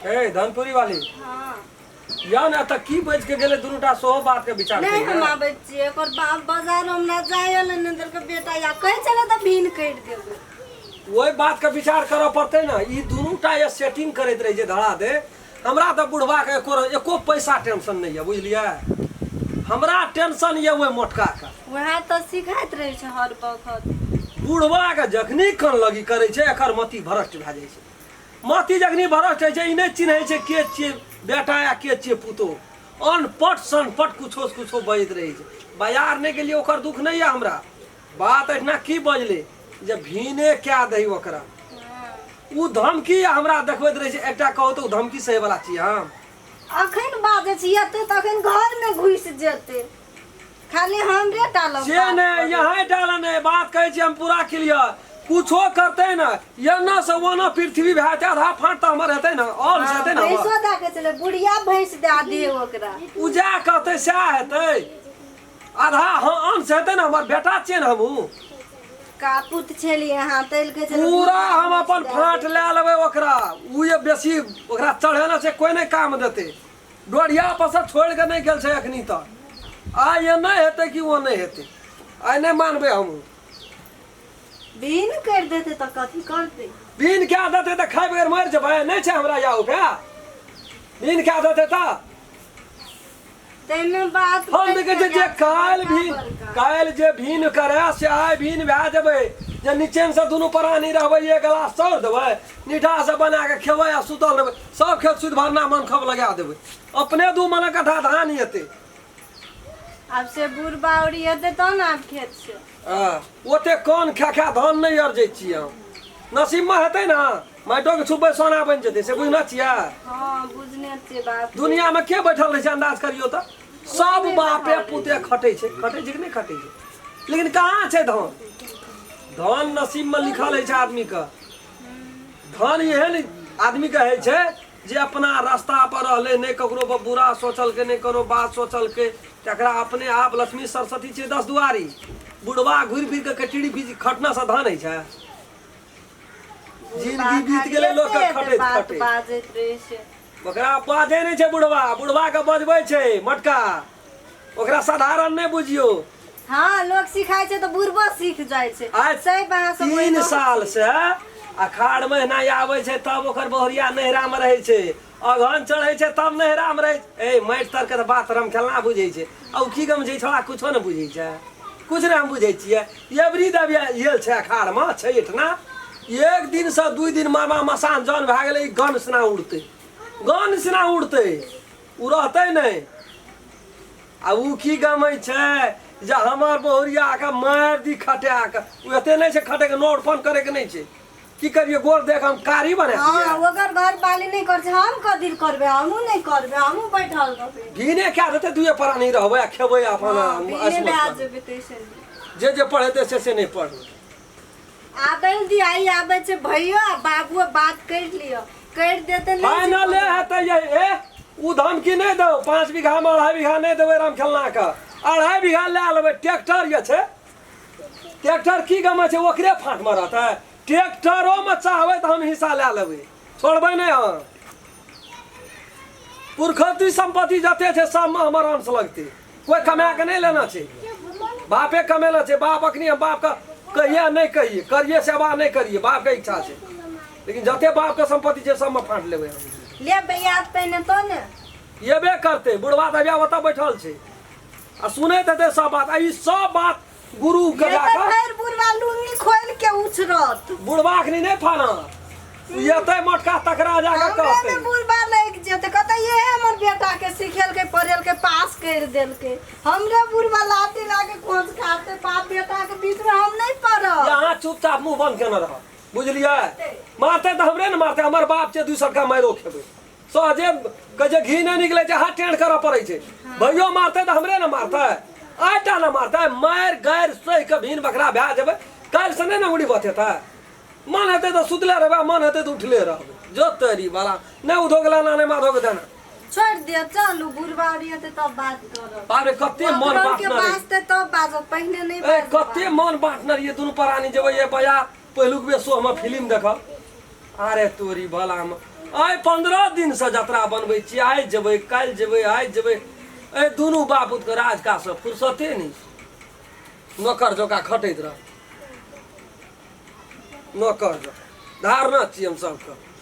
ए धनपुरी वाली। हाँ। या ने तऽ की बजि के गेलै दुनूटा सेहो बात के विचार नहीं हम करियै। आबै छियै, एकर बाप बाजार हमरा जाय ले नहि देलकै बेटा, या कहै छलै तऽ भीन करि देबै। ओहि बात के विचार करऽ पड़तै ने। ई दुनूटा ये सेटिंग करैत रहै छै धड़ा दे। हमरा तऽ बुढ़बा के एको पैसा टेंशन नहि यऽ, बुझलियै? हमरा टेंशन यऽ ओहि मोटका के। वएह तऽ सिखाइत रहै छै हर बखत। बुढ़बा के जखनी कन लगी करै छै एकर मति भ्रष्ट भए जाइ छै। मति जखनी भ्रष्ट होइ छै ई नहि चिन्है छै के छियै बेटा या के छियै पुतोहु। अनपट सनपट कुछो से कुछो बजैत रहै छै। बाजार नहि गेलियै ओकर दुख नहि यऽ हमरा। बात एहिठिना की बजलै जे भीने कए दही ओकरा। ओ धमकी हमरा देखबैत रहै छै। एकटा कहू तऽ ओ धमकी सहै वला छी हम? अखन बाजै छी एते तऽ अखन घरमे घुसि जेतै। खाली हमरे टा लग से बात नहि करै। यहाँ टा लग नहि बात कहै छी हम पूरा क्लियर। कुछो करतै ने एना से ओना पृथ्वी भए जेतै, आधा फाट तऽ हमर हेतै ने, और हाँ, हेतै ने हमर। भैंसो दए के छलै, बुढ़िया भैंस दए दे ओकरा। ओ जा कहतै सएह हेतै। आधा हाँ अंश हेतै ने हमर, बेटा छियै ने हमहूँ। कापुत छलियै अहाँ तैल के छलै, पूरा बुढ़िया हम भैंस अपन दए फाट दे। लए लेबै ओकरा। ओ जे बेसी ओकरा चढ़ेने छै कोइ नहि काम देतै। डोरिया पर से छोड़ि कऽ नहि गेल छै अखनी तक। आइ ये नहि हेतै कि ओ नहि हेतै, आइ नहि मानबै हमहूँ। बीन करि देतै तऽ कथी करतै? बीन कए देतै तऽ खाइ बगैर मरि जेबै? नहि छै हमरा या उपाय। बीन कए देतै तऽ ताहिमे बात हम देखै छियै जे काल्हि भी काल्हि जे भीन करे से आइ भीन भए जेबै। जे निचेनसँ दुनू प्राणी रहबै, एक गिलास चाउर देबै, निठासँ बना कऽ खेबै आ सुतल रहबै। सब खेत सुति भरना मन खब लगा देबै। अपने 2 मनक कट्ठा धान एतै। आब से बूढ़ बाउरी हेतै तहन आब खेत से। हँ, ओते कान खा खा धान नहि अरजै छियै हम। नसीबमे हेतै ने माटिओके छुपबै सोना बनि जेतै, से बुझने छियै? हँ बुझने छियै बाप। दुनियामे के बैठल रहै छै अन्दाज करियौ तऽ? सब बापे पुते खटै छै। खटै छै कि नहि खटै छै? लेकिन कहाँ छै धान? धान नसीबमे लिखल होइ छै आदमीके। धन एहन आदमीके होइ छै जे अपना रास्ता पर रहलै, नहि ककरो पर बुरा सोचलकै, नहि कोनो बात सोचलकै, तकरा अपने आप लक्ष्मी सरस्वती छै दस दुआरी। बुढ़वा घुरि फिर के कटिरी बीज खटना से धान होइ छै। जिंदगी बीत गेलै लोकके खटैत बात खटैत। बाजैत रहै छै। ओकरा बाजै नहि छै बुढ़वा, बुढ़वा के बजबै छै मटका। ओकरा साधारण नहि बुझियौ। हाँ लोग सिखाइ छै तऽ बुढ़बो सीख जाइ छै। आइ सही अहाँ सब 3 ओहिना साल से अखाड़ महीना आबै छै तब ओकर बहुरिया नैहरा मे रहै छै। अगहन चढ़ै छै तब नैहरा मे रहै छै। ए माटि तर के तऽ बात रमखेलना बुझै छै। आ ओ की गम छै छोड़ा, कुछो नहि बुझै छै। कुछ नहि हम बुझै छियै। एबरी दब आयल छै अखाड़ मे छठि ना, एक दिन से 2 दिन मामा मसान जन भए गेलै, ई गन सना उड़तै, गन सना उड़तै, ओ रहतै नहि। आ ओ की गमै छै जे हमर बहुरिया के मारि दी खटा के। ओ एते नहि छै खटे के, नोरपन करे के नहि छै। की करिए गोर देख हम कारी बना हाँ दिए। ओकर घर वाली नहि करै छै, हम कथी करबै? हमहूँ नहि करबै, हमहूँ बैठल रहबै। भीने कए देतै, दुए प्राणी रहबै आ खेबै अपन। हाँ, भीने ऐश भए मौज जेबै तैसे नीक। जे जे पढ़ेतै से से नहि पढ़बै। आबै लए दिअ, आइ आबै छै भैयो आ बाबुओ, बात करि लिअ, करि देतै नहि छै फाइनले कोनो। हेतै ये। ए ओ धमकी नहि दौ। 5 बीघा मे 2.5 बीघा नहि देबै राम खेलना के, 2.5 बीघा लए लेबै। ट्रैक्टर जे छै, ट्रैक्टर की गमै छै? ओकरे फाँट मे रहतै। ट्रैक्टरो मे चाहबै तऽ हम हिस्सा लए लेबै, छोड़बै नहि हम। पुरखौती सम्पत्ति जते छै सबमे हमर अंश लगतै। कोइ कमा के नहि लेना छै, बापे कमेना छै। बाप अखनी हम बाप के कहिए नहि कहिए, करिए सेवा नहि करिए, बाप के इच्छा छै। लेकिन जते बाप के सम्पत्ति छै सबमे फाँट लेबै हम। लेबै याद पहिने तो ने। एबे करतै बुढ़वा तऽ अभी ओतऽ बैठल छै आ सुनैत हेतै सब बात। आ ई सब बात गुरु के ये तऽ जाकऽ फेर बुढ़वा लुंगी खोलि के उछरत। बुढ़वा अखनी नहि फानत, एतै मोटका तकरा जाकऽ हमरे कहतै। ने बुढ़वा लागि जेतै, कहतै ये हमर बेटा के सिखेलकै पढ़ेलकै पास करि देलकै, हमरे बुढ़वा लाठी लाके खोज खाते। बाप बेटा के बीच में हम नहि पड़ब। यहाँ चुपचाप मुंह बंद केने रह, बुझलियै? मारतै तऽ हमरे ने मारतै, हमर बाप छै, 2 सटका मारियो खेबै सहजे। कहै छै घी नहि निकलै छै, हाथ टेढ़ करऽ पड़ै छै। भैयो मारतै तऽ हमरे ने मारतै, आइ टा ने मारतै। मारि गारि सहि कऽ भीन बकरा भए जेबै, काल्हि से नहि ने उड़ी बतेतै। मन हेतै तऽ सुतले रहबै, मन हेतै तऽ उठले रहबै। जो तरी वाला नहि उधोग लाना नहि माधोग देना। छोड़ि दिअ, चलू बुढ़वा हेतै तब बात करब। बाप रे कते मन ओकरो के बाँटने रहियै। बाजतै तब बाजब, पहिने नहि ए बाजब। कते मन बाँटने रहियै दुनू प्राणी जेबै ये बजा पहिलुक बेर शो मे फिल्म देखब। अरे तोरी भलामे आइ 15 दिनसँ जतरा बनबै छी, आइ जेबै काल्हि जेबै आइ जेबै। एहि दुनू बापूतके राजकाजसँ फुर्सते नहि छै, नौकर जकाँ खटैत रह, नौकर जकाँ धारणा छी हम सबके।